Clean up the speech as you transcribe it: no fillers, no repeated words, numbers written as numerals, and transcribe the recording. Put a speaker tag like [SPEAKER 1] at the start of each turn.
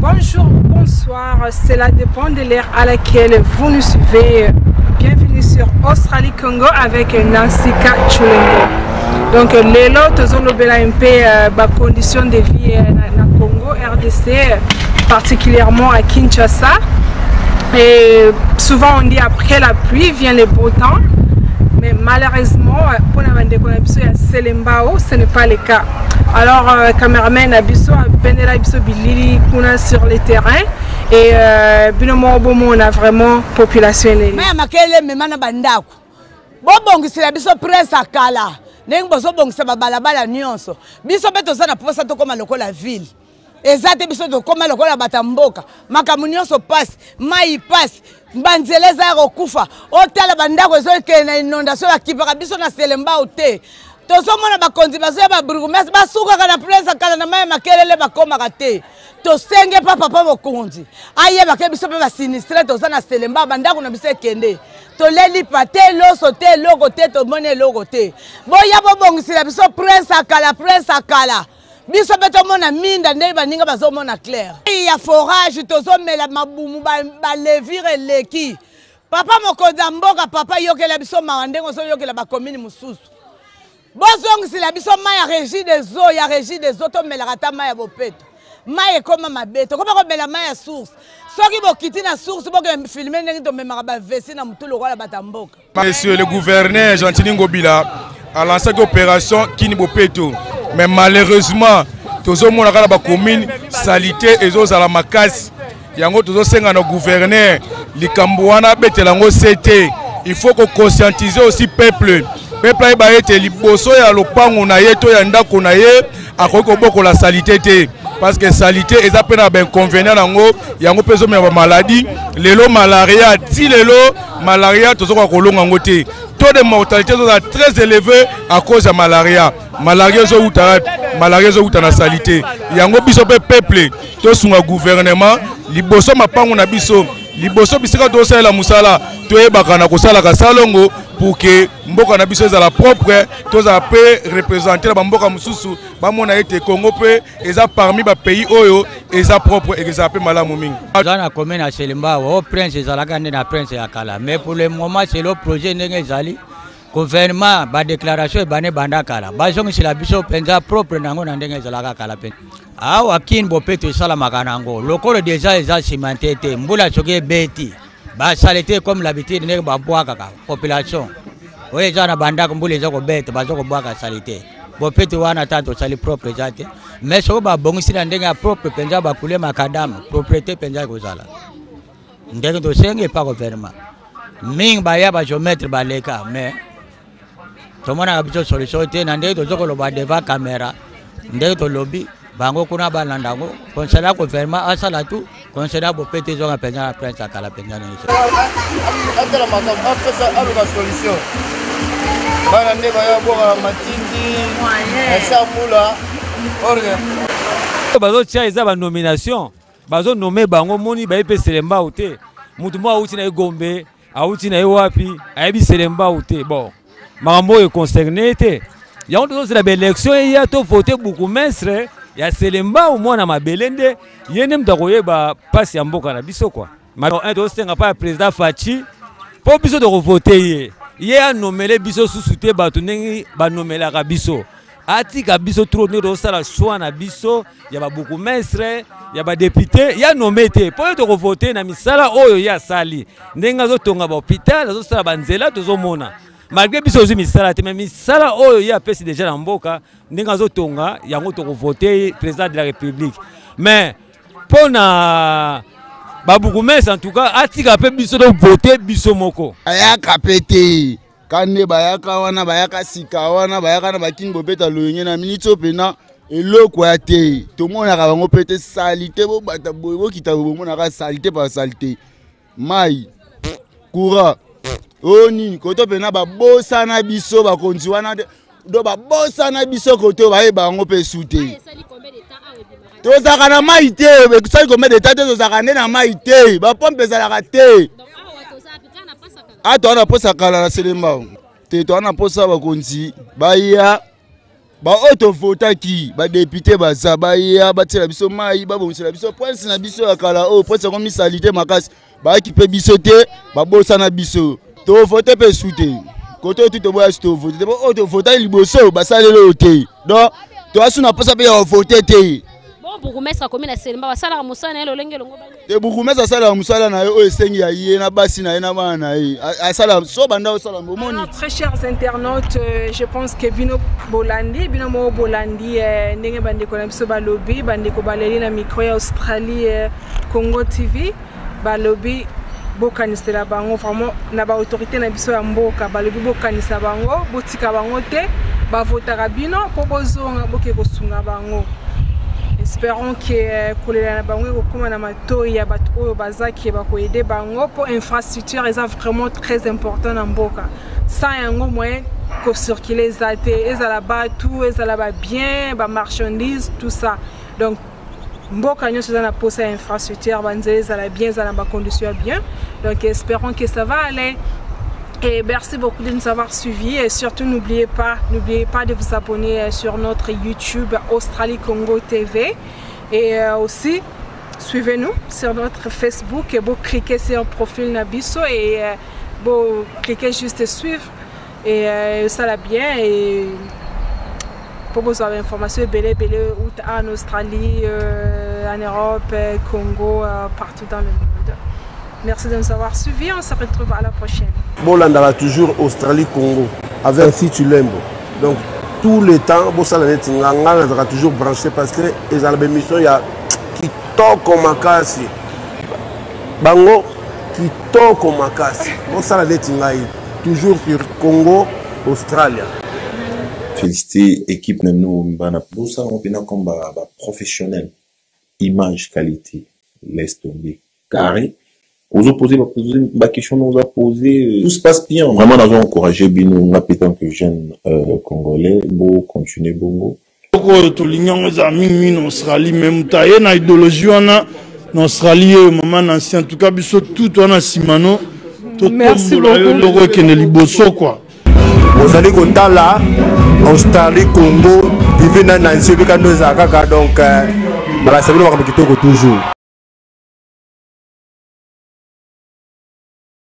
[SPEAKER 1] Bonjour, bonsoir, cela dépend de l'heure à laquelle vous nous suivez. Bienvenue sur Australie Congo avec Nancy Chulengo. Donc lelo tozolobela un peu euh, ba conditions de vie euh, na, na Congo RDC particulièrement à Kinshasa. Et souvent on dit après la pluie vient le beau temps. Mais malheureusement, pour la bandeko na biso ya Selembao, ce n'est pas le cas. Alors euh, cameraman na biso abendela biso bilili kuna sur le terrain et euh, bino moko bomona vraiment population eleli.
[SPEAKER 2] Maya makele mema na bandako. Bobongisela biso prince akala ndenge bozobongisa babalabala nyonso biso mpe toza na mposa tokóma lokola ville eza te biso tokóma lokola bato ya mboka makambo nyonso mpasi mai mpasi banzela eza ya kokufa otala bandako ezokende na inondation bakipaka biso na selembao te tozomona bakonzi bazoya babourgmestre basukaka na place kala na mai ya makelele bakomaka te tosenge pa papa mokonzi ayeba ke biso mpe basinistre toza na selembao bandako na biso ekende toleli pa te loso te eloko te tomoni eloko te boya bobongisela biso prince akala prince akala biso mpe tomona minda ndenge baninga bazomona claire ya forage tozomela mabumu balevire ba eleki papa mokonzi ya mboka papa yokela biso mawa ndenge ozoyokela bakomini mosusu bozongisela biso mai ya régie des eaux ya régie des eaux tomelaka ata mai ya bopeto mai ekoma mabe tokoma komela mai ya source soki bokiti na source boke filme ndenge tomemaka bavesi na motu lokola bato ya mboka
[SPEAKER 3] Monsieur le gouverneur Gentiny Ngobila a lancé opération Kin Bopeto. Mais malheureusement, tozomona kaka ba commune salité ezozala makasi. Yango tozosenga na gouverneur likambo wana abetela yango sete. Il faut ko conscientiser aussi peuple. Peuple ayeba ete liboso ya lopango na ye to ya ndako na ye akoki kobokola salite te parce que salite eza mpe na bainconvénient yango yango mpe ezomema bamaladi lelo malaria ti lelo malaria tozokoka kolonga yango te taux de mortalité ezozala très élevé à cause ya malaria malaria ezowuta wapi malaria ezowuta na salite yango biso mpe peuple tosunga gouvernement liboso mapango na biso liboso bisika tosalela mosala toyebaka na kosalaka salongo pour que mboka na biso ezala propre tozala mpe représente na bamboka mosusu bamona ete congo mpe eza parmi bapays oyo eza propre ekezala mpe malamu mingi
[SPEAKER 4] oza na commune ya selembao o prince ezalaka nde na prince ya kala mais pour le moment selo projet ndenge ezali gouvernement badéclaration ebanda ebanda kala bazongisela biso mpenza propre na yango na ndenge ezalaka kala mpenza awa kin bopeto esalamaka na yango lokolo deja eza cimente te mbula soki ebeti basalite comme l'habitude ndenge babwakaka population oyo eza na bandako mbula eza kobeta baza kobwaka salite bopeto wana ata tosali propre eza te mais soki babongisi na ndenge ya propre mpenza bakule makadame propriété mpenza ekozala ndenge tosengi epa gouvernement mingi baya bageometre baleka mais tomonaka biso solution te na ndenge tozo koloba devant camera ndenge tolobi bango kuna balanda yango conseiller gouvernement asala tout conseiller bopete ezonga mpenza na prince akala mpenza na
[SPEAKER 5] biso atala makambo apesa aluka solution bana nde baya bwaka na matiti na se ya mbula orge
[SPEAKER 6] bazotia eza banomination bazonome bango moni baye mpe selembao te motu moko awuti na ye gombe awuti na ye wapi ayebi selembao te bon makambo oyo econcerne ye te yango tozozela baélection eya tovote bourgmestre ya selembao mwana mabele nde ye nde moto akoyeba mpasi ya mboka na biso kua tozosenga mpa ya président Fatshi mpo biso tokovote ye ye anomele biso susu te bato ndenge banomelaka biso atika biso trop ndenge tozosala choix na biso ya babourgmestre ya badepute ya nome te mpo ye tokovote na misala oyo ye asali ndenge azotonga bahôpital azosala banzela tozomona malgré biso ozwi misala te mais misala oyo ye apesi deja na mboka ndenge azotonga yango tokovote président de la république mais mpo na babourgmestre en tout cas atika mpe biso tovote biso moko
[SPEAKER 5] ayaka mpe te ka nde bayaka wana bayaka sika wana bayaka na bakini bobeta loyenge na miniti oyo mpena eloko ya te tomonaka bango mpe te saleté bobata boye bokita boye bomonaka saleté par saleté mai courant oyo nini koto mpena babosana biso bakonzi wana do babosana biso koto bayeba yango mpe su te tozalaka na mai te esali combien de temps te tozalaka nde na mai te bapompe ezalaka te a toza na mposa kala na selembao te toza na mposa bakonzi baya Baoyo tovotaki badepute baza baya batiela biso mai, babongisela biso prince na biso ya kala oyo prince yango misali te makasi, bayaki mpe biso te, babosana biso. Tovote mpe su te kote oyo tu toboya su tovote te, oyo tovotaki liboso basaleli oyo te, donc toya su na mposa mpe ya kovote te.
[SPEAKER 7] Bon, bourgmestre akomi na Selembao, asalaka mosala na ye lolenge elongo bani?
[SPEAKER 5] Te, bourgmestre asalaka mosala na ye oyo esengi ya ye na basi na ye na bana na ye, asala so banda osala omoni.
[SPEAKER 1] Alors, très chers internautes, je pense que bino bolandi, bino moko bolandi ndenge bandeko na biso balobi, bandeko baleli na micro ya Australie Congo TV, balobi bokanisela bango vraiment na ba autorité na biso ya mboka, balobi bokanisa bango, botika bango te, bavotaka bino mpo bozonga boke kosunga bango. Espérons que kolela na bango ekokóma na matoi ya bato oyo bazaki bakoaider bango, mpo infrastructure eza vraiment très important na mboka. Sans yango, moyen kocirculer eza te, ezala bato, ezala babien, bamarchandise, tout ça. Donc mboka nyonso eza na posa ya infrastructure, banzela ezala bien, ezala na bacondition ya bien. Donc espérons que ça va aller. Et merci beaucoup de nous avoir suivis et surtout n'oubliez pas de vous abonner sur notre YouTube Australie Congo TV et aussi suivez-nous sur notre Facebook et vous cliquez sur profil na biso et vous cliquez juste suivre et ça va bien et pour vous avoir information ebele ebele en Australie, en Europe, Congo, partout dans le monde. Merci de nous avoir suivis. On se retrouve à la prochaine.
[SPEAKER 8] Bolandaka toujours Australie Congo avec Nancy Tulembo. Donc tout le temps, bosala neti nga, nga nazalaka toujours branché parce que ezala baémission ya kitoko makasi. Bango kitoko makasi. Bosala neti ngai toujours sur Congo Australia.
[SPEAKER 9] Féliciter équipe na bino bana bosala mpena comme ba professionnel, image qualité, laisse tomber, carré. Ozo poser ba question, oza poser, tout se passe bien. Vraiment nazo encourager bino, nga mpe tant que jeune congolais, bo continuer bongo.
[SPEAKER 10] Eloko oyo tolingi yango ezala mingimingi na Australie, mais moto aye na idéologie wana na Australie oyo, mama Nancy, en tout cas biso tout wana nsima no totombola yo, eloko ekende liboso quoi.
[SPEAKER 8] Ozali kotala Australie Congo TV na Nancy, obika ndo ezala kaka, donc balakisa bino makambo kitoko toujours.